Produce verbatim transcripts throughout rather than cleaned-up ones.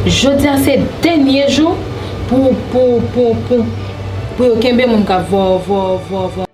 Jodi a se dènye jou pou, pou, pou, pou, pou yo kenbe moun k ap vò, vò, vò, vò.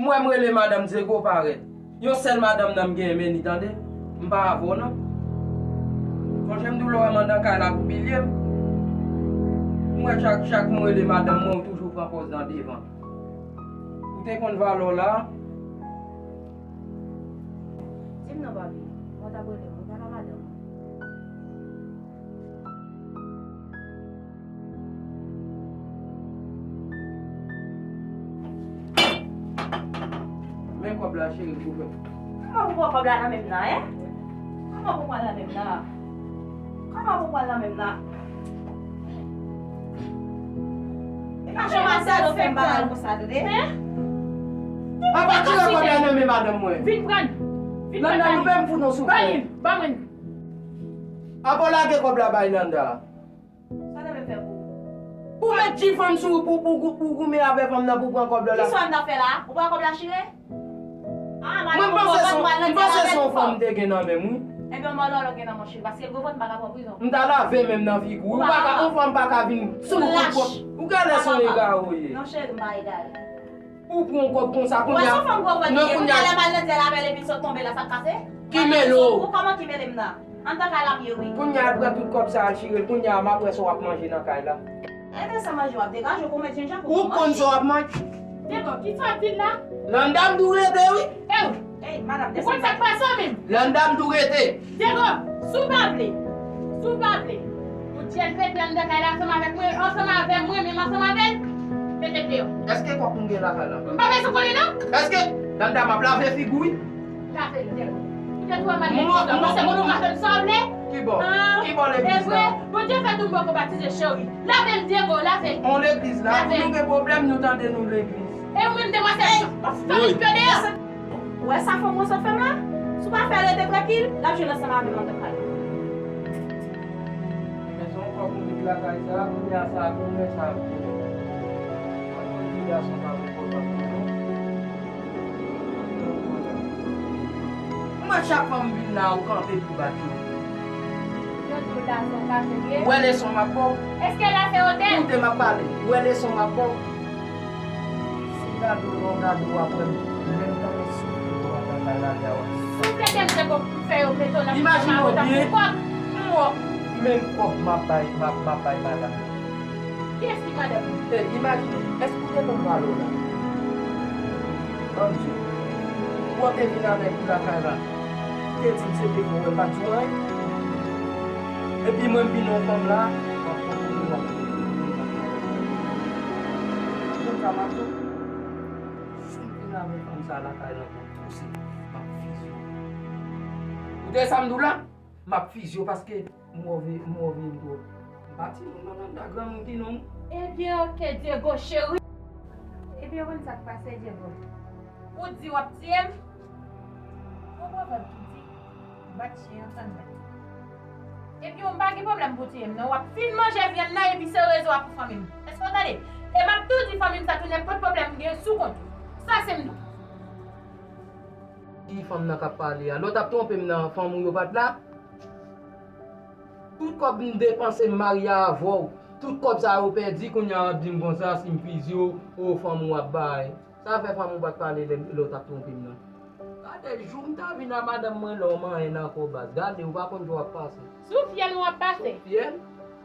M wè m rele madanm Diego parèt. Yon sèl madanm nan m genyen, men li tande. M pa avè w non. Sonje m di w lè w wè m anndan kay la pou pilye m. M wè chak, chak m rele madanm mwen, ou toujou pran pòz nan devan. Ou te konn valè w la. Di m non, papi. Mwen t ap rele w, mwen pa nan madanm. Men kòb la, cheri, pou fè. Kòman pou pran kòb la nan men m nan, en? Kòman pou pran l nan men m nan? Kòman pou pran l nan men m nan? E pa choma sa nou fè m pa mal konsa, tande? Apa tire kòb la nan men madanm mwen. Vin pran. Vin pran. Landa, nou pè m fout nou souflè. Ba mwen. Apa w lage kòb la bay Landa. Sa ta vle fè pou ou? Ou met ti fanm sou ou pou, pou, pou, pou goumen avè fanm nan pou pran kòb la. Kisa w ta fè la? Ou pran kòb la chire? Ah, mwen panse se yon, m panse se yon fanm te gen nan men m, wi. Ebyen, mwen lòlò gen nan men w chire, paske gwo vant m pa ka pran prizon. M ta lave men m nan figi w. Ou pa ka, yon fanm pa ka vin sou ou pou pran. Ou genlè se yon egare w ye. Non, cheri, m pa egare. Ou pran kòb konsa, kounye a. Wè, se yon fanm gwo vant li ye. Kounye a lè mal nan dyèl avè l epi l sot tonbe la, sa k pase? Ki mele w? Ou kòman ki mele m nan? Anndan kay la m ye, wi. Kounye a, al pran tout kòb sa, al chire l. Kounye a, m ap wè sa w ap manje nan kay la. Ebyen, sa manje w ap degaje w, kòmèt jenjanm pou manje. Ou konn sa w ap manje? Diego, kisa w ap di l la? Landa, m tou rete, wi. Ey, madanm, desann. Ou konn sa k pase w menm? Landa, m tou rete. Diego, si w pa vle, si w pa vle, yon dyèl pete anndan kay la ansanm avèk mwen, ansanm avè mwen, menm ansanm avè l, mete l deyò. Èske kòk m gen lakay la? M pa bezwen konnen non. Èske, Landa, m ap lave figi w, wi. Lave l, Diego. Ou te twò mal legliz la. Panse moun ou ka fè m sa w vle? Kibò? Kibò legliz la? Evre, Bondye fè tou m poko batize, cheri. Lave m, Diego, lave m. On legliz la, pou nou gen pwoblèm, nou tande nou legliz. E ou menm demwazèl, fanmi pye deyò. Ou wè sa fanm ou sot fè m la? Si w pa fè l rete trankil, l ap jwenn ansanm avè m anndan kay la. Men se yon kòk ou met lakay sa, kounye a sa, kounye sa ap vini. Mwen konn ti gason pa enpòtan pou mwen. Mwen chak fwa m vin la, ou kanpe pou bat yo. Yo di w la se yon kafe l ye. Ou wè leson m ap ba w? Èske la se otèl? Koute m ap pale. Ou wè leson m ap ba w? Si gade w, lè w gade w ap wè m menm tankou souflè w ap bay lage a w ap. Si w te gen m se pou fè yo mete w nan prizon mawozo tankou kòk. M wè menm kòb m ap bay, m ap, m ap bay madanm. Kiyès ki madanm ou? E, imajine, èske ou te konn valè w la? Ann di w, ou te vin avèk ou lakay la, ou te di m se te vre, ou pa di w anyen. Epi mwen m vin yon fanm la, m ap konprann ou ap konprann. Konn sa m ap di w, si m vin avèk fanm sa lakay la ankò, ou se, m ap fizye w. Ou tande sa m di w la? M ap fizye w paske m wè w vle, m wè w vle m twòp. M pa timoun non, Landa, granmoun ki nonm. Ebyen, oke, Diego cheri. Ebyen, ou konn sa k pase, Diego? Ou di w ap tiye m? Yon pwovèb ki di, bat chyen an tann mèt. Ebyen, ou pa gen pwoblèm pou tiye m, non. W ap fin manje vyann nan, epi se rezo a pou fanmi m. Èske w tande? E m ap tou di fanmi m sa tou, nenpòt pwoblèm m gen sou kont ou. Sa se m di w. Ki fanm nan k ap pale a? Lè w t ap twonpe m nan, fanm ou yo pa t la? Tout kòb m depanse, m marye avè w. Tout kòb sa yo pèdi, kounye a w ap di m konsa, si m fizye w, o fanm ou w ap bay. Sa fè fanm ou pa t pale lè, lè w t ap twonpe m nan? Gade, jou m ta vin a madanm mwen la, w manyen nan kò baz. Gade, ou pa konn jan w ap pase. Sou fyèl ou ap pase? Sou fyèl?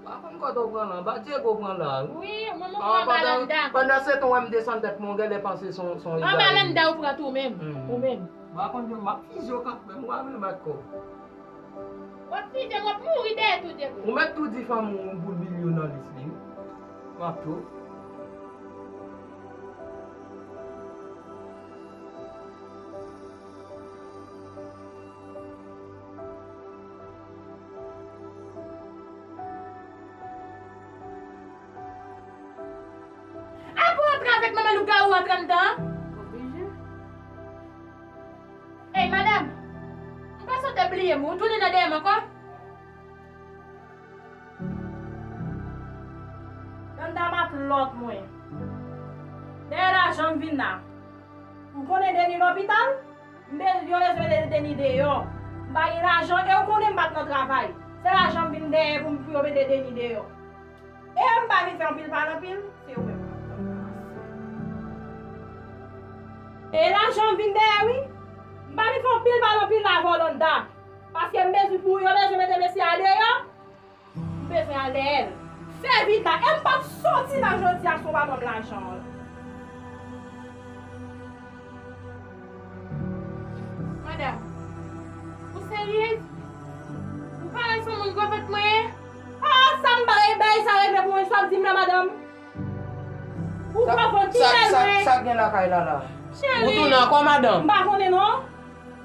Pa konn kote w pran la, anba Diego pran la, wi. Wi, mwen, mwen pran anba Landa. Pandan se tan w wè m desann tèt mwen, w genlè panse se yon, se yon egare. Anba Landa ou pran tou menm, ou menm. Pa konn jan m ap fizye w kanmenm, ou pa vle bat kò. W ap fizye m, w ap mouri dèyè tou, Diego. Ou mèt tou di fanmi w, yon boul milyonalis li, wi. M ap tou. Apa w antre avèk manman Ka ou antre anndan an? Oblije. Ey, madanm! M panse w te bliye m, ou tounen nan dèyè m ankò? Grann dam ak lòt mwen. Dèyè lajan m vin la. Ou konnen Deni lopital? M be-, yo bezwen mete Deni deyò. M pa gen lajan e ou konnen m pa t nan travay. Se lajan m vin dèyè pou, pou yo mete Deni deyò. E m pa vin fè anpil pale anpil, se ou menm k ap fè m ranse. E lajan m vin dèyè wi. M pa vin fè anpil pale anpil la, Volanda. Paske m bezwen pou yo bezwen mete mesye a deyò. M bezwen al dèyè l. Fè vit la. E m p ap soti la jodi a si w pa ban m lajan an. Madanm, ou seryez? Ou parèy se yon moun gwo vant mwen ye? Ah, sa m pa bay sa regle pou mwen, sa w di m la, madanm? Ou gwo vant, ki bèl mwen. Sa k gen lakay la la? Cheri. Ou tounen ankò, madanm? M pa konnen non.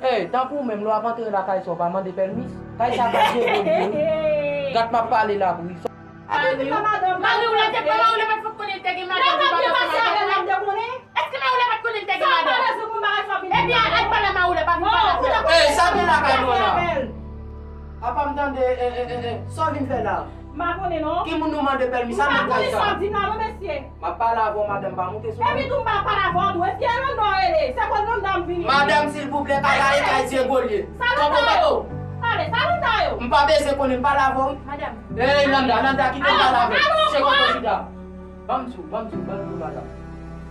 Ey, tanpri w menm, lè w ap antre lakay sa, w pa mande pèmis? Kay sa pa djegolye wi. Gad m ap pale la pou li. Mari w la te pran, mari w la pa t fòk konnen l te gen madanm li pa t ansanm avè l la? Èske mari w la pa t konnen l te gen madanm? Ebyen, al pale a mari w la, pa vin pale avè l. Ey, sa gen lakay nou an la? Apa m tande, e, e, e, e, sa w vin fè la? M pa konnen non. Ki moun nou mande pèmis? Sa nan kay sa? M pa konnen sa w di m la non, mesye. M ap pale avè w, madanm, pa moute sou mwen. Epi tou m pa pale avè w tou. Epi e Landa w rele. Se kot Landa m vini. Madanm, silvouplè, kay la e kay djegolye. Sa Landa yo? Tande, sa Landa yo? M pa bezwen konnen, m pale avè w wi. Madanm. Ey, Landa, Landa, kite m pale avè w. Se kote w chita? Ban m di w, ban m di w, ban m di w, madanm.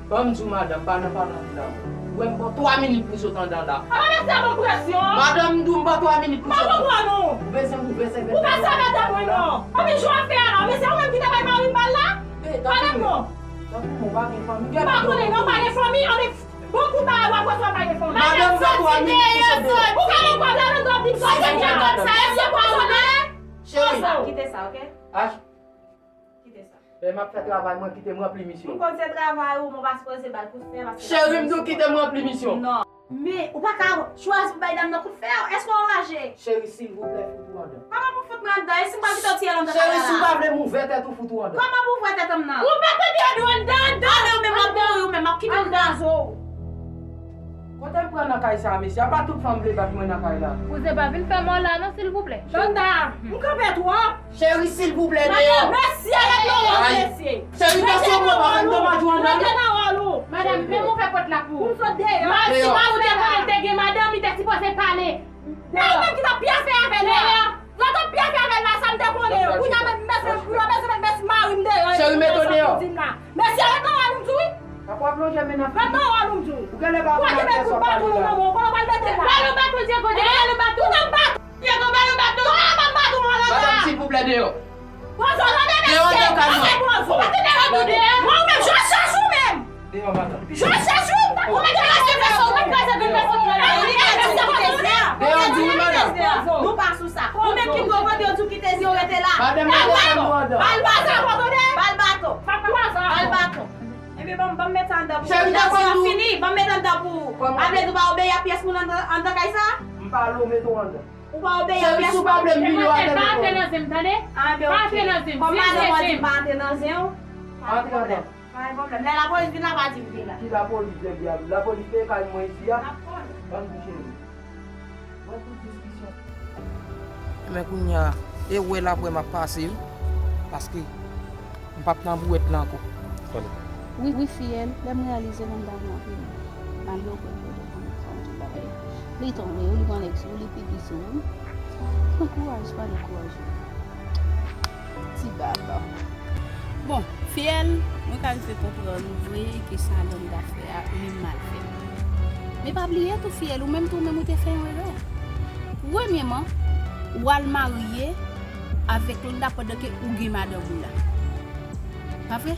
Ban m di w, madanm, pa nan, pa nan, pa nan. Ou wè m ba w twa minit pou sot anndan la. Apa mesye ap ban m presyon? Madanm, m di w m ba w twa minit pou sot anndan. M pa konprann ou. Ou bezwen ouvè sèvèt la. Ou pa sa madanm mwen non. Anben jan w ap fè a la, mesye ou menm ki te bay mari m bal la? Pale m non. Tanpri mwen, ou pa gen fanmi. M pa konnen non, pa gen fanmi, anben bon kout bagay w ap resevwa pa gen fanmi. Madanm, m ba w twa minit pou sot deyò. Ou ka gen pwoblèm nan dòt di m sa, ou gen pwoblèm sa, e se pwoblèm. Cheri. Kite sa, oke? Ach. Kite sa. Lè m ap fè travay mwen, kite m ranpli misyon. M konn se travay ou, men w pa sipoze ba l kout fè, paske... Cheri, m di w kite m ranpli misyon. Non. Men, ou pa ka chwazi pou bay dam nan kout fè, èske w anraje? Cheri, silvouplè, fout ou anndan. Kòman pou fout mwen anndan? E si m pa kite w tiye l anndan kay la? Cheri, si w pa vle m ouvè tèt ou, fout ou anndan. Kòman pou ouvè tèt m nan? Ou pa tande yo di w anndan, anndan! Ale, ou menm w ap mouri, ou menm w ap kite m anndan. Kote m pran nan kay sa a, mesye? A pa tout fanm vle bat mwen nan kay la. Kouzen, pa vin fè mò la non, silvouplè. Landa, m kanpe twòp. Cheri, silvouplè, deyò. Mesye, rete nan wòl ou, mesye. Cheri, tansyon mwen pa fè m domaj ou anndan. Rete nan wòl ou. Madanm, men m ouvè pòt la pou ou. Pou m sot deyò. Mari w te konnen l te gen madanm, li te sipoze pale. Deyò. Ou menm ki t ap pyafe avè l la. Deyò. Lè w t ap pyafe avè l la, sa m te konnen. Kounye a menm, mesye, pou yo bezwen met mari m deyò. Cheri, mete w deyò. Mesye, rete nan wòl ou, m di w wi. Apa w ap lonje men nan figi m? Rete nan wòl ou, m di w. Ou genlè pa konn ak kiyès w ap pale la. Ba l yon baton, Diego, Diego, ba l yon baton. Diego, ba l yon baton. Madanm, silvouplè, deyò. Deyò anndan kay mwen. Ou mete rete deyò. Mwen ou menm, Jòj chèche ou menm. Deyò, madanm. Jòj chèche ou. Ou mete rete deyò. Ou mete rete deyò. Deyò, di wi, madanm. Nou pa sou sa. Ou menm ki gwo vant, yo di w kite zye w rete la. Madanm, mete kay mwen anndan. Ba l baton. Ba l baton. Ba l baton. Ebyen, ban m, ban m met sa anndan pou ou. Cheri, dakò, nou fini. Ban m met anndan pou ou. Kòman? A vle di w pa obeyi a pyès moun anndan, anndan kay sa? M pale w mete w anndan. Ou pa obeyi a pyès moun. Cheri, si w pa vle m vini, w ap mete w anndan. Pa antre nan zen m, tande? Ah, ben, pa antre nan zen m. Kòm madanm w di m pa antre nan zen w, pa gen pwoblèm. Pa gen pwoblèm. Lè lapolis vin la, pa di m te la. Ki lapolis, lè dyab? Lapolis te kay mwen isi a. N ap konnen. Ban m di cheri. Wè tout diskisyon. Enben kounye a, e wè l ap wè m ap pase wi, paske m p ap nan bwèt la ankò. Wi, wi, fiyèl, lè m reyalize Landa gen anpil mal yo pran pou yo te konn sa yon ti bagay. Li tonbe, wi, li pran lèg sou, li piki sou, wi. Pran kouraj, pa dekouraje. Ti baba. Bon, fiyèl, mwen ka rive konprann ou vre ke sa Landa fè a, li mal fèt. Men pa bliye tou, fiyèl, ou menm tou, ou menm ou te fè yon erè. Premyèman, w al marye avèk Landa pandan ke ou gen madanm ou la. Pa vre?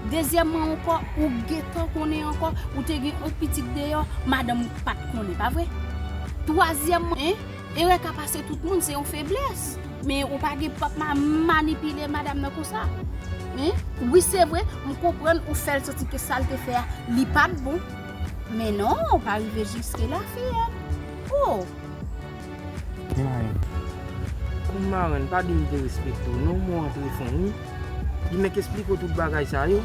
Dezyèmman ankò, ou gentan konnen ankò, ou te gen yon pitit deyò, madanm ou pa t konnen, pa vre? Twazyèmman, en, erè ka pase tout moun, se yon feblès. Men ou pa gen pòt ma-, manipile madanm nan konsa. En? Wi, se vre, m konprann ou fè l santi ke sa l te fè a, li pa t bon. Men non, ou pa rive jiske la, fiyèl. Oh! Marenn. Kout marenn, pa di m derespekte w non, mwen antre fon wi. Di m k esplike w tout bagay sa yo.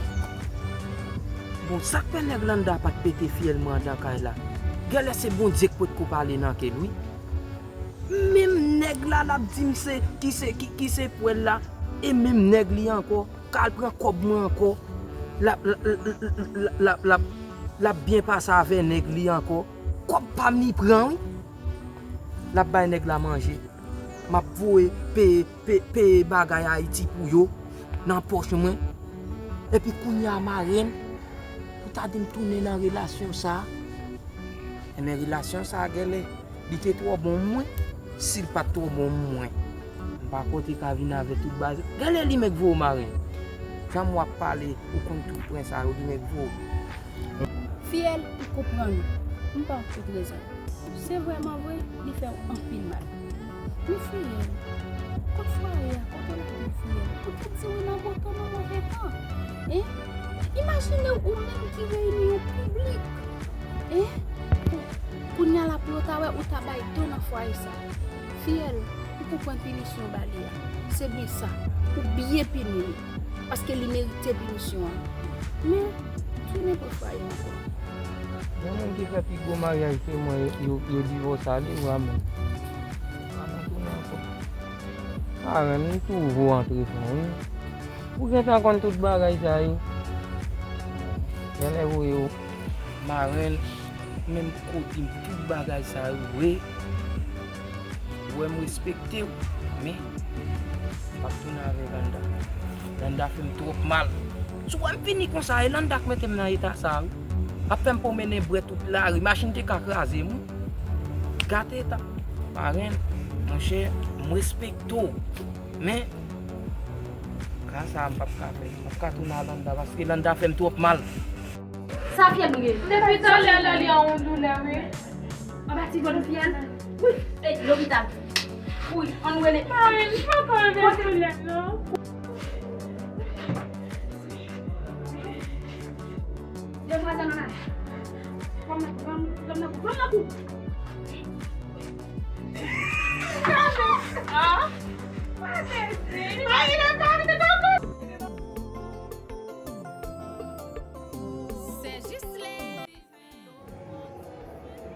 Bon, sa k fè nèg Landa pa t pete fyèl mwen anndan kay la? Genlè se Bondye k potko pale nan ke l, wi. Menm nèg la, l ap di m se, ki se, ki, ki se pwèl la, e menm nèg li ankò, k al pran kòb mwen ankò, l ap, l ap, l ap, l ap, l ap, l ap byen pase avè nèg li ankò. Kòb pa m li pran, wi. L ap bay nèg la manje. M ap voye peye, pe-, peye bagay Ayiti pou yo nan pòch mwen. Epi kounye a, marenn, ou ta di m tounen nan relasyon sa a. Enben, relasyon sa a, genlè, li te twò bon pou mwen. Si l pa t twò bon pou mwen, m pa konte ka vin avè tout bagay. Genlè li menm k voye w, marenn. Jan w ap pale, ou konn tout pwen sa yo, li menm k voye w. Fiyèl, m konprann ou. M ba w tout rezon. Se vrèman vre, li fè w anpil mal. Men Fiyèl, kot fwaye a, kote w ap viv Fiyèl? Poutèt di wi nan gwotan nan move tan. Hein? Imajine w menm ki reyini yon piblik. Hein? Kounye a la pou yo ta wè ou ta bay do nan fwaye sa. Fiyèl, ou konprann pinisyon yo ba li a. Se byen sa. Ou byen pini li. Paske li merite pinisyon an. Men, tounen pou fwaye ankò. Gen moun ki fè pi gwo maryaj ke mwen, yo, yo, yo divòse ale, vrèman. Vrèman tounen ankò. Marenn, m toujou antre fon, wi. Ou gentan konn tout bagay sa yo. Genlè voye w. Marenn, menm kote m tout bagay sa yo, wi. Ou wè m respekte w, men m p ap tounen avè Landa. Landa fè m twòp mal. Si w wè m fini konsa, e Landa k mete m nan eta sa a, wi. L ap fè m pwomennen bwè tout lari, machin te ka kraze m, wi. Gate eta. Marenn, monchè, m respekte w, men ka sa a m p ap ka fè l. M p ap ka tounen a Landa, paske Landa fè m twòp mal. Sa fyèl nou ye? Depi talè la, li an yon doulè, wi. Anba ti vòl ou fyèl? Wi, e, lopital. Wi, ann rele. Mari, m pa ka anlè soulèt, non. Demwazèl, ann ale. Pran m nan kou, pran m nan kou, pran m nan kou, pran m nan kou. Ah, pa teste. Ay, li pa teste.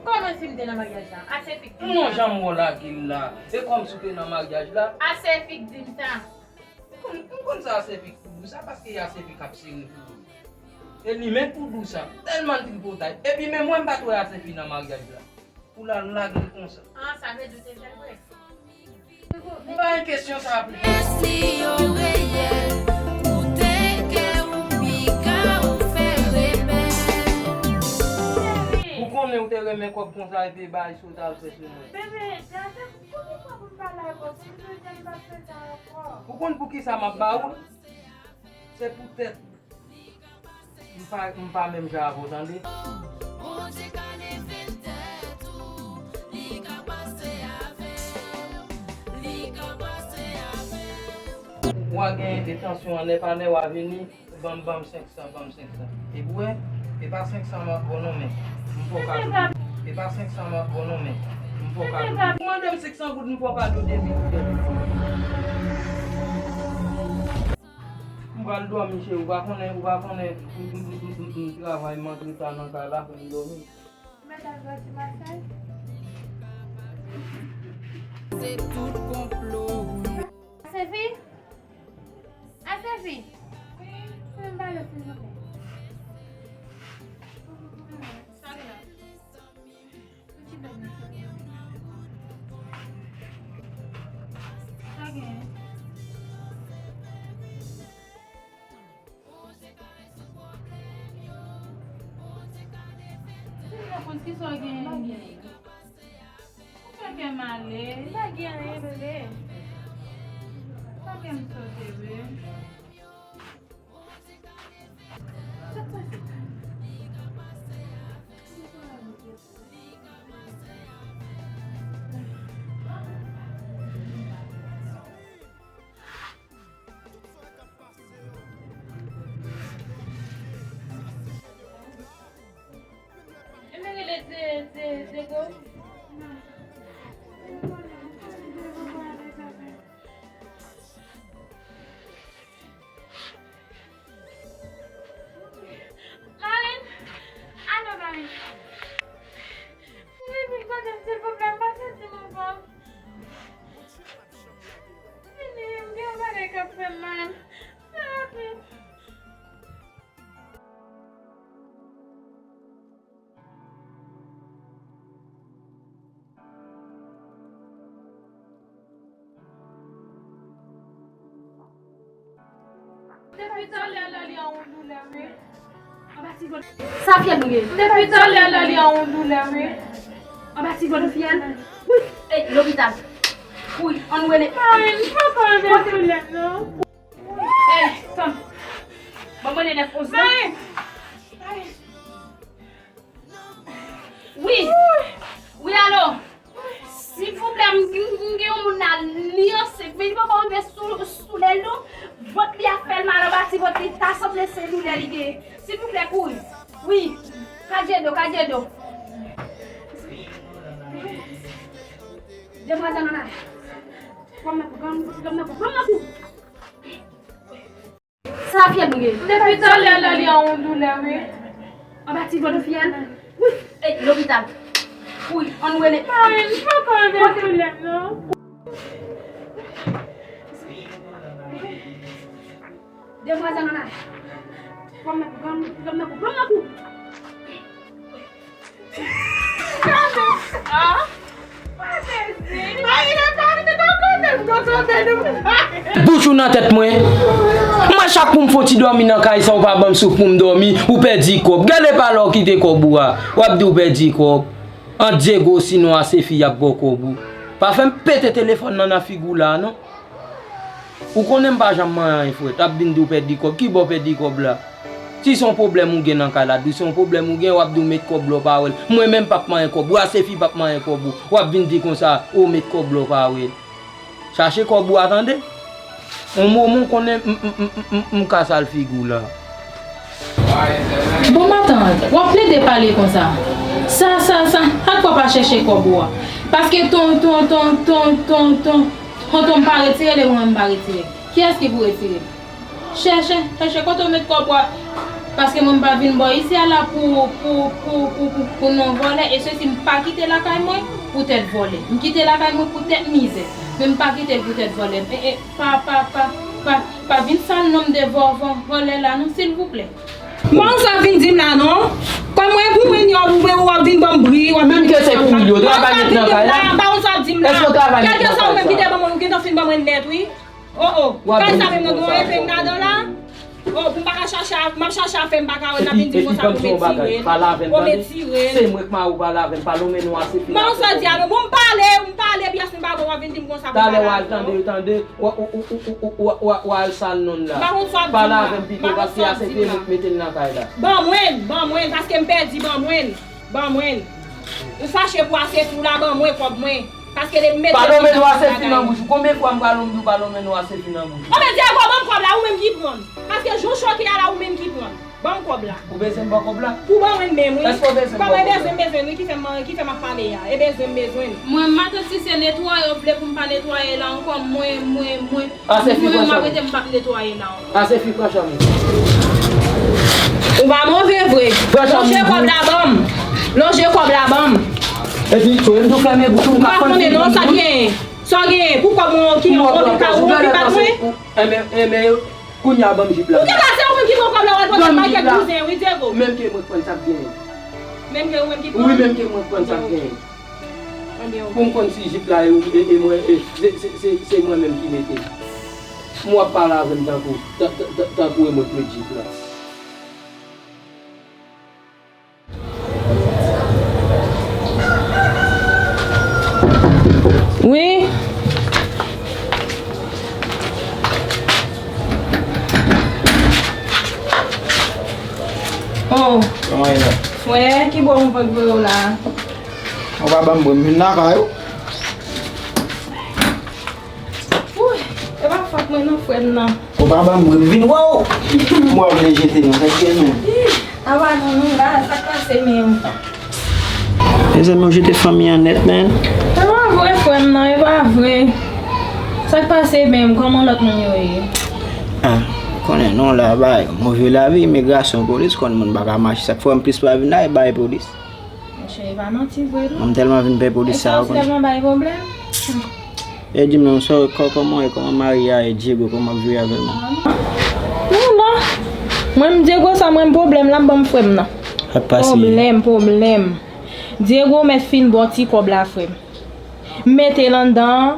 Kòman si m te nan maryaj la? Ase fi k di m sa. Non, jan m wè w lage l la. E kòmsi w te nan maryaj la. Ase fi k di m sa. M konn, m konn sa Ase fi k pou dou sa, paske Ase fi k ap sere pou dou. E li menm pou dou sa. Tèlman l tripotay. Epi menm mwen m pa t wè Ase fi nan maryaj la. Pou l al lage l konsa. Ah, sa vle di w te fè l vre. M pa gen kesyon sa a plis. Èske yo reyèl? Koute kè ou piga ou fè rebèl. Ou konnen ou te renmen kòb konsa epi bay sot al fè sou mwen. Bebe, Jacques, konbyen fwa pou m pale avè w? Pou m toujou di m p ap fè sa ankò. Ou konn poukisa m ap ba ou l? Se poutèt M pa, m pa menm jan avè w, tande. Bondye ka leve tèt ou, li ka pase avè w, li ka pase avè w. W a gen etansyon an, nèpanè w a vini, ban m, ban m senk san, ban m senk san. Epi w wè, e pa senk san m ap ba w non, men m fè w kado de, e pa senk san m ap ba w non, men m fè w kado de. Ou mande m senk san goud, m fè w kado de mil goud. M pral dòmi, cheri, ou pa konnen, ou pa konnen, m, m, m, m, m, m travay, m antre ta nan kay la, fè m dòmi. Ou mèt al grati Masay? Se tout konplo ou ye. Asefi? Asefi? Fè m pale, silvouplè. Sa gen la? Kisa w gen? Ou fè kè m ale. M pa gen anyen, bebe. Pa fè m sote vre. Depi talè la li an yon doulè, wi. Anba ti vant. Sa fyèl nou ye. Depi talè la li an yon doulè, wi. Anba ti vant fyèl. Wi. Ey, lopital. Wi, ann rele. Mari, m pa ka anlè doulè, non. Ey, tann. Ban mwen le nèf onz la. Mari. Wi. Wi, alo. Silvouplè, m, m, m gen yon moun la, li ansent, men li poko rive sou, sou lè l non. Vant li ap fè l mal anba ti vant li, ta sanble se doulè li genyen. Silvouplè, kouri. Wi. Kadyedo, kadyedo. Demwazèl ann ale. Pran m nan kou, pran m nan kou, pran m nan kou. Sa fyèl nou ye. Depi talè la li an yon doulè, wi. Anba ti vant fyèl. Wi. Ey, lopital. Wi, ann rele. Mari, m pa ka anlè doulè, non. Demwazèl ann ale. Pran m nan kou, pran m nan kou, pran m nan kou. Bouch ou nan tèt mwen. Mwen chak pou m fon ti dòmi nan kay sa ou pa ban m souf pou m dòmi, ou pèdi kòb. Gade pa lè w kite kòb ou a. W ap di w pèdi kòb. Ant Diego sinon a se fi y ap ba w kòb ou. Pa fè m pete telefòn nan nan figi w la non. Ou konnen m pa janm manyen anyen frèt, w ap vin di w pèdi kòb, ki bò w pèdi kòb la? Si se yon pwoblèm ou gen nan kay la, di w se yon pwoblèm ou gen, w ap di w met kòb la w pa wè l. Mwen menm p ap manyen kòb ou, a se fi p ap manyen kòb ou, w ap vin di konsa ou met kòb la w pa wè l. Chache kòb ou a tande. Yon moman w konnen m m m m m m ka sal figi w la. Bon matant, w ap plede pale konsa. Sa, sa, sa, ak fò pa chèche kòb ou a. Paske ton, ton, ton, ton, ton, ton, tonton m pa retire l e mwen menm m pa retire l. Kiyès ki pou retire l? Chèche, chèche kote w met kòb ou a. Paske mwen m pa vin bò isi a la pou, pou, pou, pou, pou, pou non vòlè. E sesi m pa kite lakay mwen poutèt vòlè. M kite lakay mwen poutèt mizè. Men m pa kite l poutèt vòlè. E, e, pa, pa, pa, pa, pa vin sal non m de vò, vò, vòlè la non, silvouplè. M pa konn sa w ap vin di m la non. Kòm mwen pou mwen ni w ap vin ban m bri, w ap vin di konsa. Menm ke se pou mil yo, travay met nan kay la. M pa konn sa w ap di m la. Èske w travay met nan kay sa? Kèlkeswa ou menm ki te ban mwen, ou gentan fin ban mwen nèt wi. O o, kay sa menm nan gen yon epeng ladan la? O, pou m pa ka chache a, m ap chache afè m pa ka wè l, n ap vin di m konsa pou m retire l. Pou m retire l. Se mwen k mari w, pale avè m, pa lonmen non a se fi. M pa konn sa w di a non. Bon, m pale, m pale, pyès m pa bon, w ap vin di m konsa pou m pale avè w. Talè w al tande, tande. W a, w a, w a, w a, w a, w a, w a al sal nonn la. M pa konn sa w ap di m la. Pale avè m pito, paske a se vye mwen k mete l nan kay la. Ban mwen l, ban mwen l, paske m pèdi, ban mwen l, ban mwen l. Ou fache pou a se fi w la, ban mwen kòb mwen. Paske depi m mete l nan kay la. Pa lonmen non a se fi nan bouch ou. Konbyen fwa m pral lonmen di w pa lonmen non a se fi nan bouch ou? Anben, Diego, ban m kòb la, ou menm ki pran l. Paske jan w choke a la, ou menm ki pran l. Ban m kòb la. Ou bezwen m ba w kòb la? Pou ban mwen menm, wi. Èske w bezwen m ba w kòb la? Kòb e bezwen m bezwen, wi, ki fè m, ki fè m ap pale a. E bezwen m bezwen l. Mwen, matant, si se netwaye w vle pou m pa netwaye la ankò, mwen, mwen, mwen, mwen menm m ap rete m p ap netwaye la ankò. Ase fi pran chanm. Ou pa move vre. Lonje kòb la ban m. Lonje kòb la ban m. Epi, tou, m tou fèmen bouch ou, m pa konnen non, sa k genyen. Sa w genyen? Pou kòb mwen, ki yon kòb ki ka, ou ki pa mwen? Enben, enben, Kounye a ban m jip la. Ou gen bagay se ou menm ki pran kòb la w al pote bay kèk bouzen wi Diego. Menm ke mwen k pran sa k genyen. Menm ke ou menm ki pran? Wi, menm ke mwen k pran sa k genyen. Anben ok. Pou m konn si jip la e, e, e mwen, e, se, se, se, se mwen menm ki mete l. M w ap pale avè m tankou, ta, ta, ta, tankou e mwen k met jip la. Wi. Oh. Kòman ye la? Frè, ki bò mwen pot voye w la? Ou pa ban m bò, m vin lakay ou. Wouy, e pa fòt mwen non, frè m nan. Ou pa ban m bri m vin wè w. M wè w vle jete non, sa k gen menm? Ih, apa non, nou la, sa k pase menm? Mezanmi, w jete fanmi an nèt, man. E pa vre, frè m nan, e pa vre. Sa k pase menm? Kòman lòt moun yo ye? Ah, konnen non, la bay move lavi, imigrasyon, polis, konn moun pa ka mache. Sa k fè m plis pa vin la, e bay polis. Monchè, e pa manti vre non. Mwen m tèlman vin pè polis sa yo konn. Èske w tèlman bay pwoblèm? E di m non, sa, kò-, kòman w ye, kòman mari a ye, Diego, kòman w ap viv avè l menm? Nou la. Mwen m Diego sa, mwen m pwoblèm la, m ban m frè m nan. Sa k pase? Pwoblèm, pwoblèm. Diego mèt fin ba w ti kòb la, frè m. M mete l anndan an.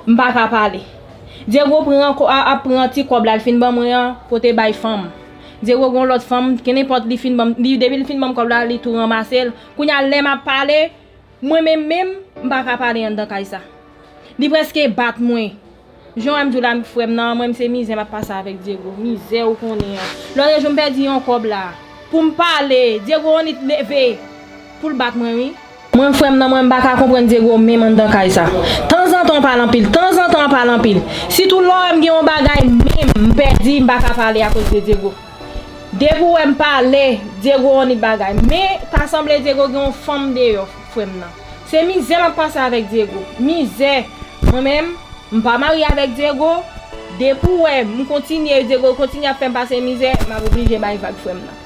M pa ka pale. Diego pran kò-, a, ap pran ti kòb la, l fin ban mwen an, pote bay fanm. Diego gon lòt fanm, kenenpòt li fin ban m, li, depi l fin ban m kòb la, li tou ranmase l. Kounye a, lè m ap pale, mwen menm menm, m pa ka pale anndan kay sa. Li prèske bat mwen. Jan w wè m di w la, frè m nan, mwen, m se mizè m ap pase avèk Diego. Mizè ou konnen an. Lòt jou, m pèdi yon kòb la. Pou m pale, Diego Onit leve pou l bat mwen, wi. Mwen, frè m nan, mwen, m pa ka konprann Diego menm anndan kay sa. Tanzantan, w pale anpil. Tanzantan, w pale anpil. Sitou lè w wè m gen yon bagay menm, m pèdi, m pa ka pale akoz de Diego. Depi w wè m pale, Diego Onit bagay. Men, ta sanble Diego gen yon fanm deyò, frè m nan. Se mizè m ap pase avèk Diego. Mizè. Mwen menm, m pa marye avèk Diego. Depi w wè m kontinye, Diego kontinye ap fè m pase mizè, m ap oblije bay vag, frè m nan.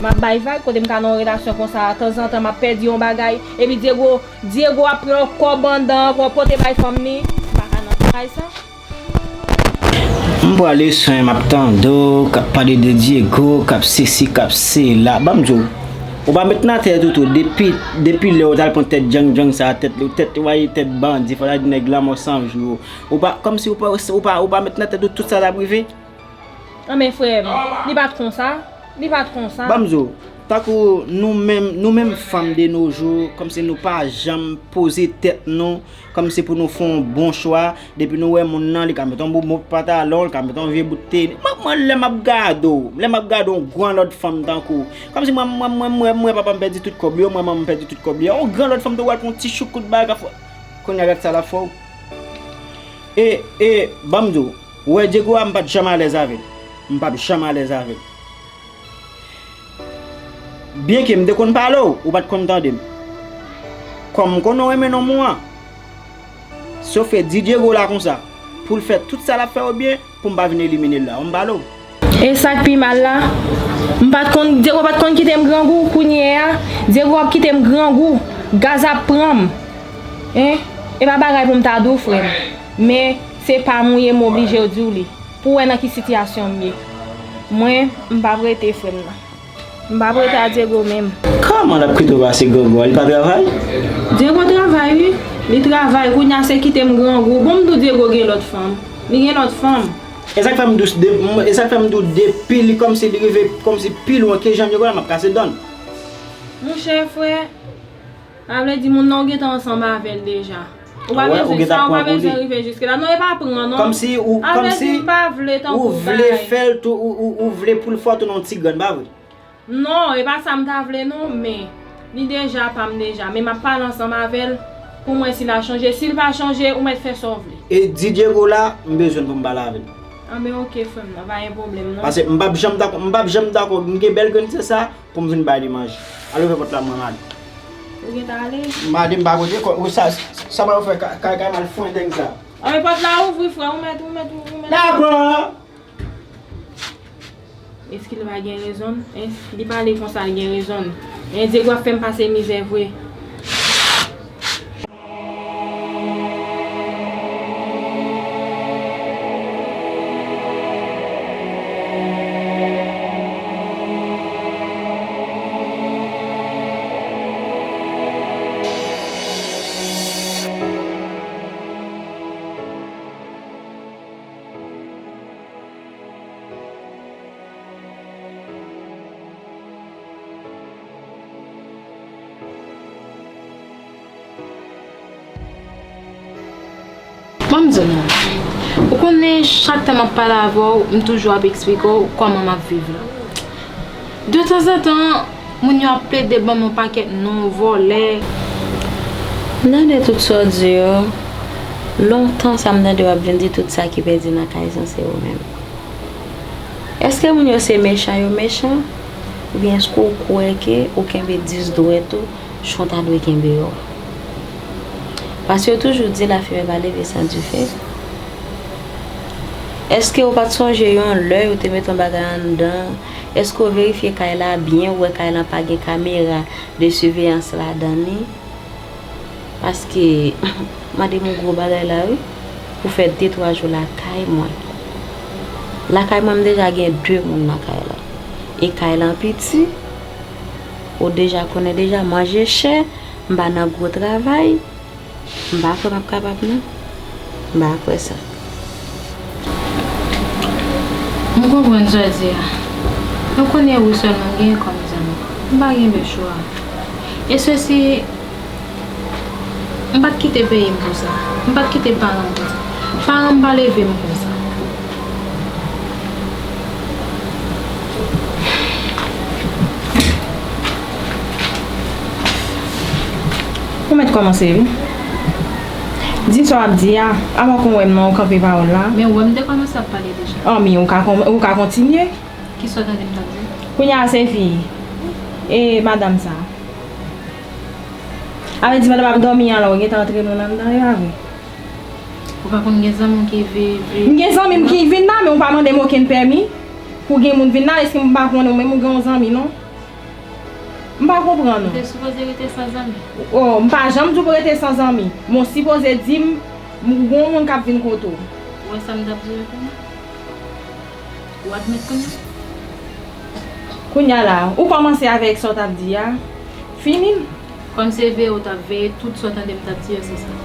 M ap bay vag, kote m ka nan yon relasyon konsa, tanzantan m ap pèdi yon bagay, epi Diego, Diego ap pran kòb anndan ankò, pote bay fanm li, m pa ka nan bagay sa. M pran leson, m ap tande w k ap pale de Diego, k ap sesi, k ap sela. Ban m di w, ou pa met nan tèt ou tou, depi, depi lè w t al pran tèt djang djang sa, tèt, tèt, w wè tèt bandi, fò ta di nèg lanmò san jou yo. Ou pa, kòmsi ou pa, ou pa, ou pa met nan tèt ou tout sa t ap rive? Anben, frè m, li pa t konsa. Li pa t konsa. Ban m di w, tankou nou menm, nou menm fanm de nos jours, kòmsi nou pa janm poze tèt nou, kòmsi pou nou fè yon bon chwa, depi nou wè moun nan, li ka met yon bout, bout pantalon, li ka met yon vye bout teni. Mwen, mwen, lè m ap gade w, lè m ap gade yon gran lòt fanm tankou w, kòmsi mwen, mwen, mwen, mwen, mwen, papa m pèdi tout kòb li yo, mwen, manman m pèdi tout kòb li yo, yon gran lòt fanm tou wè l fè yon ti choukout bagay, ka fè, kounye a gad sa l ap fè w. E, e, ban m di w, ou wè Diego a, m pa t janm alèz avè l. M p ap janm alèz avè l. Byenke m te konn pale w, ou pa t konn tande m. Kòm m konnen w renmen nonm ou an, sofè di Diego la konsa, pou l fè tout sa l ap fè yo byen, pou m pa vin elimine l la. Ou m pale w. E sa k pi mal la, m pa t konn, Diego pa t konn kite m grangou, kounye a, Diego ap kite m grangou, gaz ap pran m. Hein? E pa bagay pou m ta di w, frè m. Men, se pa m ou ye, m oblije w di w li. Pou w wè nan ki sitiyasyon m ye. Mwen, m p ap rete, frè m nan. M p ap rete a Diego menm. Kòman l ap kite w pase grangou a? Li pa travay? Diego travay, wi. Li travay. Kounye a, se kite m grangou. Bon, m di w Diego gen lòt fanm. Li gen lòt fanm. E sa k fè m di w, de-, m-, e sa k fè m di w depi li kòmsi li rive kòmsi pi lwen ke jan Diego la, m ap kase dan l. Monchè, frè, sa vle di moun nan ou gentan ansanm avè l deja. Ou pa bezwen sa, ou pa bezwen rive jiske la. Non, e pa pran, non. Kòmsi ou, kòmsi ou vle fè l tou, ou, ou, ou vle pou l fè w tounen yon ti grann, pa vre? Non, e pa sa m ta vle, non, men li deja pa m deja. Men m ap pale ansanm avè l pou m wè si l a chanje. Si l pa chanje, ou mèt fè sa w vle. E di Diego la, m bezwen l pou m pale avè l. Anben, oke, frè m nan, pa gen pwoblèm, non. Paske m p ap janm dakò, m p ap janm dakò, m gen bèl grenn sè sa, pou m vin bay li manje. Al ouvè pòt la, mwen, m ale. Ou gentan ale? M ale, m pa kote, kò, ou sa, sa mwen fè, kay, kay, kay m al fwen deng sa. Anben, pòt la ouvri, frè, ou mèt, ou mèt, ou mèt. Dakò! Èske li pa gen rezon l? Hein? Li pale konsa, li gen rezon l. Hein, Diego ap fè m pase mizè vre. Ban m di w non. Ou konnen chak tan m ap pale avè w, m toujou ap eksplike w kòman m ap viv la. De tanzantan, moun yo ap plede ban m yon pakèt non, vòlè. M tande tout sa w di yo. Lontan sa m tande w ap vin di tout sa ki pèdi nan kay sa se ou menm. Èske moun yo se mechan yo mechan? Oubyen èske w kwè ke ou kenbe dis dwèt ou jan w ta dwe kenbe yo? Paske yo toujou di la fimè pa leve san dife. Èske ou pa t sonje yon lè yo te mete yon bagay anndan? Èske w verifye kay la byen, ou wè kay lan pa gen kamera de siveyans ladan li? Paske, mande m yon gwo bagay la, wi. Pou fè de twa jou lakay mwen. Lakay mwen, m deja gen de moun nan kay la. E kay lan piti. Ou deja konnen deja, manje chè. M pa nan gwo travay. M pa kwè m ap kapab, non. M pa kwè sa. M konprann sa w di a. Nou konnen ou sèlman m genyen kòm zanmi. M pa gen lechwa. E sesi, m pa t kite peyi m pou sa. M pa t kite paran m pou sa. Paran m pa leve m pou sa. Ou mèt kòmanse, wi. Di sa w ap di a, avan ke w wè m nan, ou kanpe pawòl la. Men w wè m te kòmanse ap pale deja. Anmi, ou ka kòm-, ou ka kontinye. Kisa w tande m t ap di? Kounye a se fi. E madanm sa. A vle di madanm ap dòmi an la, ou gentan antre moun anndan, e pa vre? Ou pa konn gen zanmi w ki vi-, vi-, M gen zanmi m ki vin la, men ou pa mande m okenn pèmi pou gen moun vin la. Èske m pa konnen ou menm ou gen yon zanmi, non? M pa konprann ou. M te sipoze rete san zanmi. Oh, m pa janm di w pou rete san zanmi. Men w sipoze di m, m gen yon moun k ap vin kote w. Ou wè sa m t ap di w kounye a? Ou admèt kounye a? Kounye a la, ou kòmanse avèk sa w t ap di a. Fini l. Kòm se veye ou t ap veye, tout sa w tande m t ap di yo, se sa.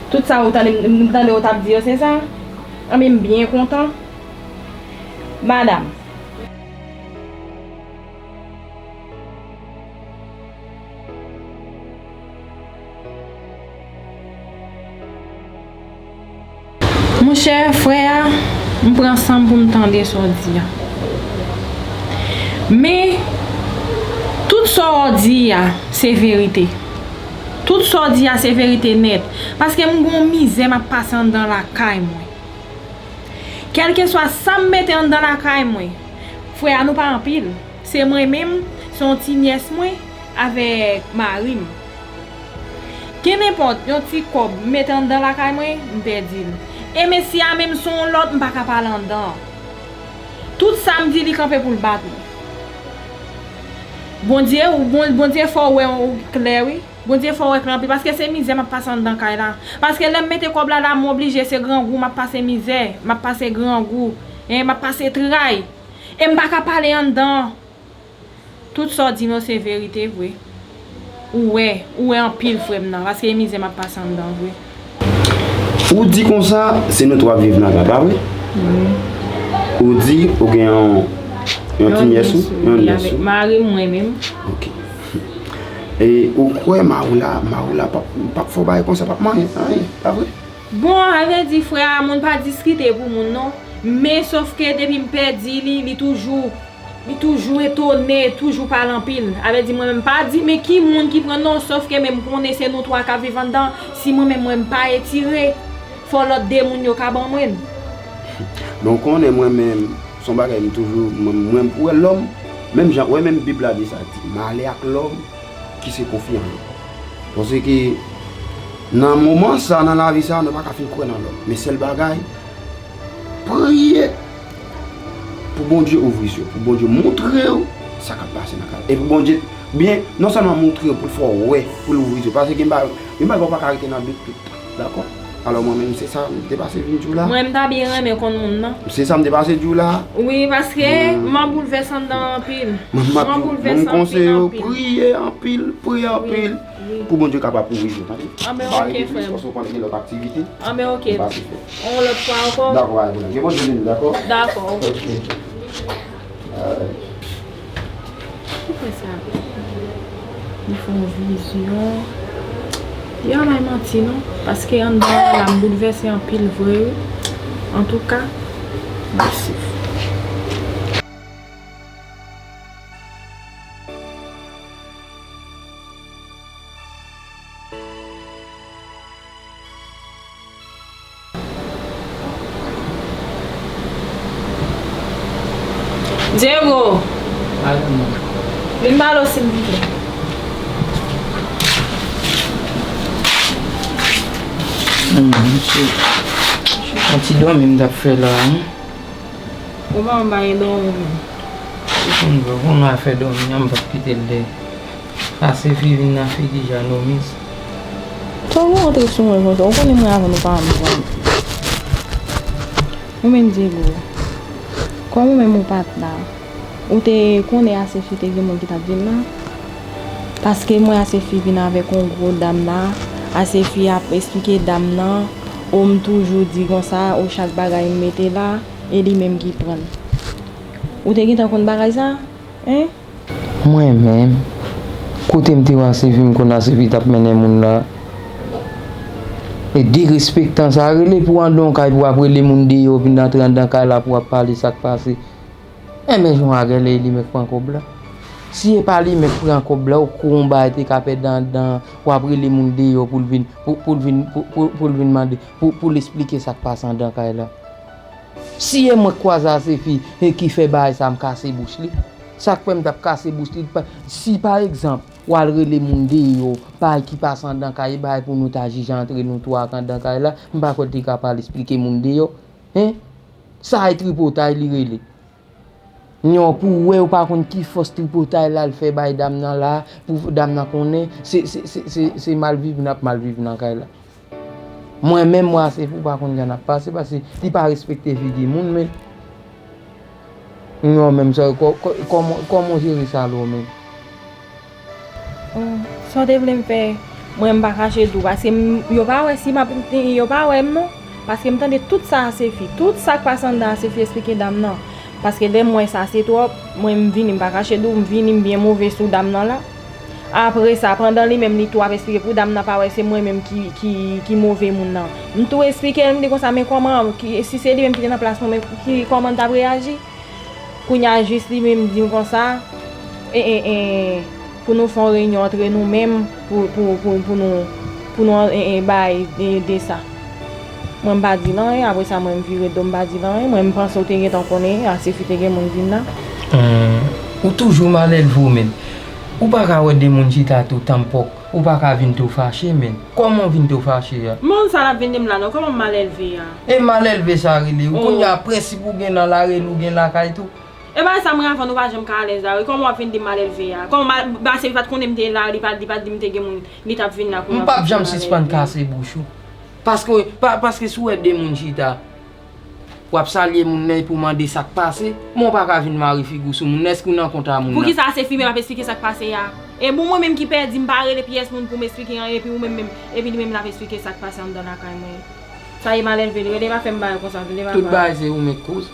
Tout sa ou tande m, m tande w t ap di yo, se sa? Anben, m byen kontan. Madanm. Monchè, frè a, m pran san m pou m tande sa w di a. Men, tout sa w di a, se verite. Tout sa w di a, se verite nèt. Paske m gon mizè m ap pase anndan lakay mwen. Kèlkeswa sa m mete anndan lakay mwen, frè a, nou pa anpil. Se mwen menm, se yon ti nyès mwen avèk mari m. Kenenpòt yon ti kòb m mete anndan lakay mwen, m pèdi l. E mesye a menm se yon lòt, m pa ka pale anndan. Tout sa m di, li kanpe pou l bat mwen. Bondye, ou, Bon-, Bondye fè w wè w klè, wi. Bondye fè w wè klè anpil, paske se mizè m ap pase anndan kay la. Paske lè m mete kòb la la, m oblije, se grangou, m ap pase mizè, m ap pase grangou, en, m ap pase tray. E m pa ka pale anndan. Tout sa w di m yo se verite vre. Ou wè, ou wè anpil frè m nan, paske e mizè m ap pase anndan vre. Ou di konsa, se nou t w ap viv nan la, pa vre? Wi. Ou di ou gen yon, yon ti nyès ou, yon nyès ou. Mari m, mwen menm. Ok. E ou kwè mari w la, mari w la p ap, p ap fè w bagay konsa, p ap manyen, anyen, pa vre? Bon, a vle di, frè a, moun pa diskite pou moun, non. Men, sòf ke depi m pèdi li, li toujou, li toujou etone, toujou pale anpil. A vle di, mwen menm, pa di, men ki moun ki pran, non, sòf ke men m konnen se nou twa k ap viv anndan. Si mwen menm, mwen, m pa etire, fò lòt de moun yo ka ban mwen l. Men w konnen, mwen menm, se yon bagay m toujou, mwen, mwen, pou wè lòm, menm jan, wè menm Bib la di sa, di, malè ak lòm ki se konfi an yo. Paske nan moman sa, nan lavi sa, nou pa ka fin kwè nan lòm. Men sèl bagay, priye pou Bondye ouvri zye w, pou Bondye montre w sa k ap pase nan kay la. E pou Bondye, byen, non sèlman montre w, pou l fè w wè, pou l ouvri zye w. Paske gen bagay, gen bagay ou pa ka rete nan dout tout tan. Dakò? Alò, mwen menm, se sa m te pase vin di w la. Mwen, m ta byen renmen konn moun nan. Se sa m te pase di w la. Wi, paske m an boulvès anndan anpil. Mwen, m ap di w, mwen, m konseye w, priye anpil, priye anpil, pou Bondye kapab ouvri zye w, tande. Anben, ok, frè m. Paske w konnen gen lòt aktivite. Anben, ok. Yon lòt fwa ankò. Dakò, pa gen pwoblèm. Ke Bondye beni w, dakò? Dakò, ok. Ok. Alright. Ou fè sa? Li fè yon vizyon. Li pa bay manti non. Paske anndan an la, m boulvèse anpil vre wi. Antouka, mèsi. Diego! Vin pale w silvouplè. Hmm, se yon ti dòmi m t ap fè la, wi. Ou pa, m pa gen dòmi menm. Ou konn, ou konn afè dòmi an, m p ap kite l dèyè. Asefi vin nan figi Janomis. Sa w rantre sou mwen konsa? Ou konnen mwen avè w nou pa ansanm. Ou menm Diego, kòm ou menm ou pa t la, ou te konnen Asefi te gen moun ki t ap vin la? Paske m wè Asefi vin avèk yon gwo dam la, Asefi ap esplike dam nan, o m toujou di konsa, o chak bagay m mete la, e li menm ki pran l. Ou te gentan konn bagay sa? Hein? Mwen menm, kote m te wè Asefi, m konn Asefi t ap mennen moun la. E derespektan sa rele pou w anndan yon kay pou w ap rele moun deyò, vin antre anndan kay la pou w ap pale sa k pase. Enben, jan w a gade li menm k pran kòb la. Si e pa li menm k pran kòb la, ou kwè yon bagay te ka pèdi anndan, w ap rele moun deyò pou l vin, pou, pou l vin, pou, pou, pou l vin mande, pou, pou l esplike sa k pase anndan kay la. Si e mwen k kwaze Asefi e ki fè bagay sa, m kase bouch li. Sa k fè m t ap kase bouch li, pa, si pa egzanp, w al rele moun deyò, bagay ki pase anndan kay, bagay pou nou ta jije antre nou twa k anndan kay la, m pa kwè l te ka pral esplike moun deyò. Hein? Sa e tripotay li rele. Non, pou w wè, ou pa konn ki fòs tripotay la l fè bay dam nan la, pou dam nan konnen se, se, se, se, se mal viv n ap mal viv nan kay la. Mwen menm, mwen Asefi, ou pa konn jan n ap pase, paske li pa respekte figi moun, men. Non, menm sa, kò-, kò-, kòman, kòman w jere sa la w menm? Oh, sa w te vle m fè? Mwen, m pa kache di w, paske m, yo pa wè si m ap, yo pa wè m non. Paske m tande tout sa Asefi, tout sa k pase anndan Asefi esplike dam nan. Paske lè m wè sa se twòp, mwen m vini, m pa kache di w, m vini, m byen move sou dam nan la. Apre sa, pandan li menm li tou ap esplike pou dam nan pa wè se mwen menm ki, ki, ki move moun nan. M tou esplike l, m di konsa, men kòman, ki, si se li menm ki te nan plas mwen, men ki, kòman l t ap reyaji? Kounye a jis li menm di m konsa, e, e, e, pou nou fè yon reyinyon antre nou menm, pou, pou, pou, pou nou, pou nou, e, e, bay, e, de sa. Mwen m pa di l anyen, apre sa mwen m vire do m pa di l anyen, mwen m panse w te gentan konnen, Asefi te gen moun vin la. Hmm, ou toujou malelve ou menm. Ou pa ka wè de moun chita tou tanpòk, ou pa ka vin tou fache menm. Kòman w vin tou fache a? Moun sa l ap vin di m la non, kòman m malelve a? E malelve sa rele, ou kounye a prensip ou gen nan lareli ou gen lakay tou. E bagay sa mwen avè w nou pa janm ka alèz la wi. Kòman w ap vin di m malelve a? Kòman mal, Asefi pa t konnen m te la, li pa, li pa t di m te gen moun, li t ap vin la kounye a. M p ap janm sispann kase bouch ou. Paske, pa, paske si w wè de moun chita, w ap salye moun nan epi w mande sa k pase, men w pa ka vin mare figi w sou moun nan, èske w nan kont a moun nan? Poukisa Asefi menm ap esplike sa k pase a? E bon mwen menm ki pèdi, m pa rele pyès moun pou m esplike anyen, epi ou menm menm, epi li menm l ap esplike sa k pase anndan lakay mwen. Sa e malelve li rele, pa fè m bagay konsa, vle pa. Tout bagay se ou menm k koz.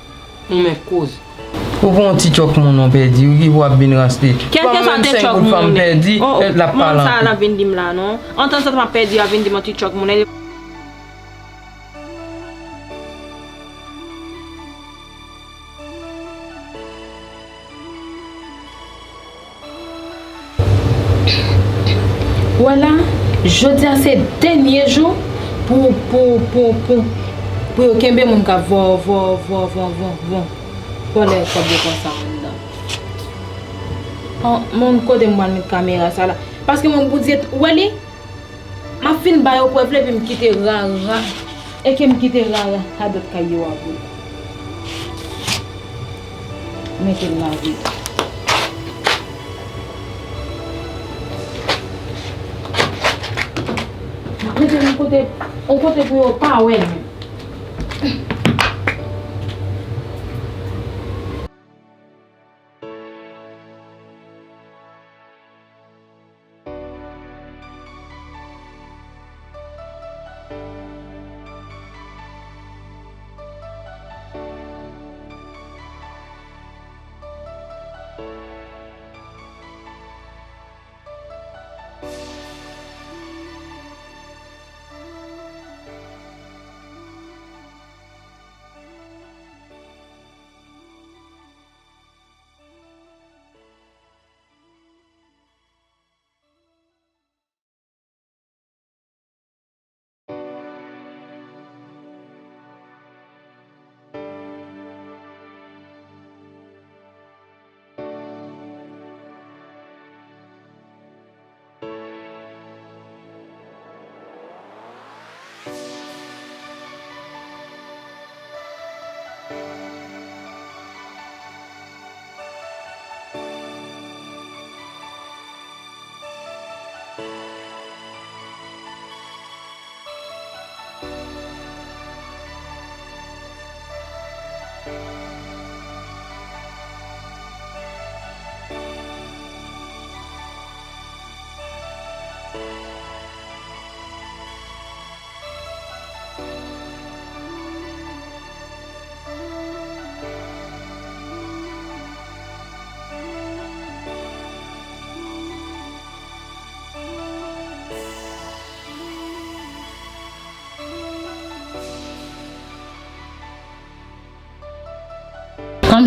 Ou menm k koz. Ou pran yon ti tchòk moun ou pèdi, ou ki pou ap vin raste. Kèlkeswa te tchòk moun. Pèdi, oh, oh, l ap pale anpil. Moun sa l ap vin di m la non. Antanzantan m ap pèdi, l ap vin di m yon ti tchòk moun. Wè la, jodi a se dènye jou pou, pou, pou, pou, pou yo kenbe moun k ap vò, vò, vò, vò, vò, vò. Vòlè kòb yo konsa anndan. An, moun kote m pral met kamera sa la. Paske moun pou di, wè li? M ap fin ba yo prèv la epi m kite rara. Eke m kite rara a dòt kay yo a vre. Mete l la vre. M ap mete l yon kote, yon kote pou yo pa wè m.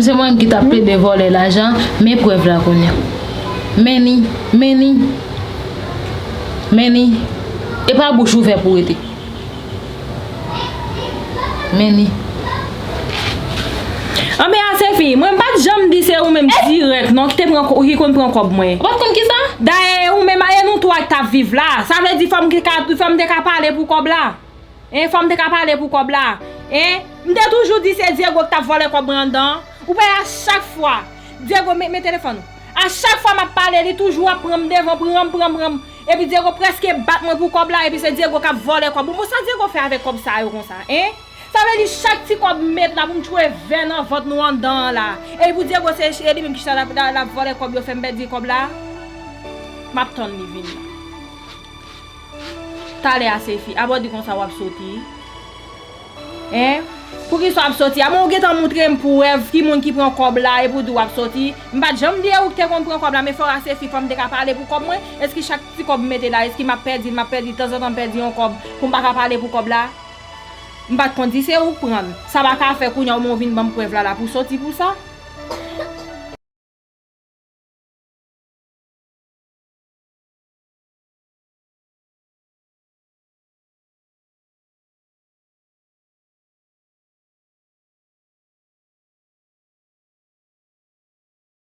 Se mwen menm ki t ap plede vòlè lajan, men prèv la kounye a. Men ni, men ni, men ni. E pa bouch ouvè pou rete. Men ni. Anben Asefi, mwen m pa t janm di se ou menm dirèk non ki te pran, ki konn pran kòb mwen. Ou pa t konn kisa? Dayè ou menm e nou twa ki t ap viv la. Sa vle di fò m te ka, fò m te ka pale pou kòb la. Hein, fò m te ka pale pou kòb la. Hein? M te toujou di se Diego ki t ap vòlè kòb mwen anndan. Ou pa wè a chak fwa. Diego, men, men telefòn ou. A chak fwa m ap pale, li toujou ap pran m devan, pran m, pran m, pran m. Epi Diego prèske bat mwen pou kòb la, epi se Diego k ap vòlè kòb. Bon, sa Diego fè avèk kòb sa yo konsa, hein? Sa vle di chak ti kòb m met la pou m tchwe vè nan vant nou anndan an la. Epi pou Diego se, se li menm ki chita l ap, l ap vòlè kòb yo fè m pèdi kòb la. M ap tann li vin la. Talè Asefi, a bò di konsa w ap soti. Hein? Poukisa w ap soti a? Bon, ou gentan moutre m prèv ki moun ki pran kòb la epi w di w ap soti. M pa t janm di e ou ki te konn pran kòb la, men fò Asefi, fò m te ka pale pou kòb mwen. Èske chak ti kòb m mete la, èske m ap pèdi l, m ap pèdi l, tanzantan m pèdi yon kòb pou m pa ka pale pou kòb la? M pa t konn di se ou k pran l. Sa pa ka fè kounye a ou menm ou vin ban m prèv la la pou soti pou sa?